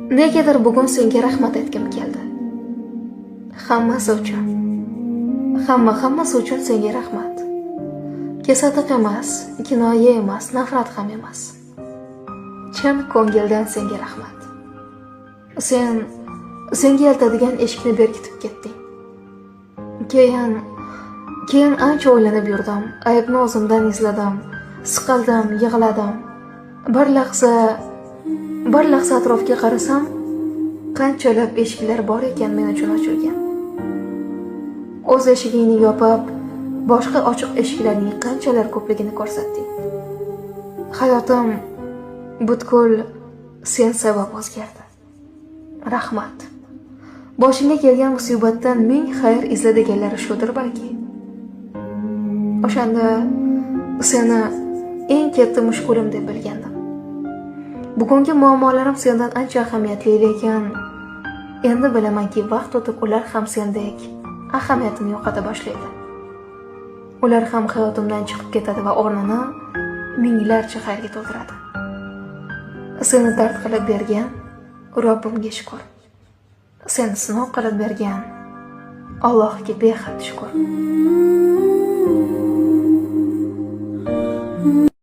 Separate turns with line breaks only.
Negadir bugun senga rahmat aytgim keldi. Hammasi uchun. Hammasi uchun senga rahmat. Kesatiq emas, kinoya emas, nafrat ham emas. Chin ko'ngildan senga rahmat. Sen senga eltadigan eshikni berkitib ketding. Keyin ancha o'ylanib yurdim. Aybni o'zimdan izladim. Siqildim, yig'ladim. Bir lahza atrofga qarasam, qanchalab eshiklar bor ekan men uchun ochilgan. O'z eshigingni yopib, boshqa ochiq eshiklarning qanchalar ko'pligini ko'rsatding. Hayotim butkul sen sabab o'zgardi. Rahmat. Boshingga kelgan musibatdan ming xayr izla deganlari shudir balki. O'shanda seni eng katta mushkulim deb bilgandim. Bugungi muammolarim sendan ancha ahamiyatli, lekin endi bilamanki, vaqt o'tib ular ham sendek ahamiyatini yo'qota boshlaydi. Ular ham hayotimdan chiqib ketadi va o'rnini minglarcha xayrga to'ldiradi. Seni dard qilib bergan Robbimga shukur. Seni sinov qilib bergan Allohga behad shukur.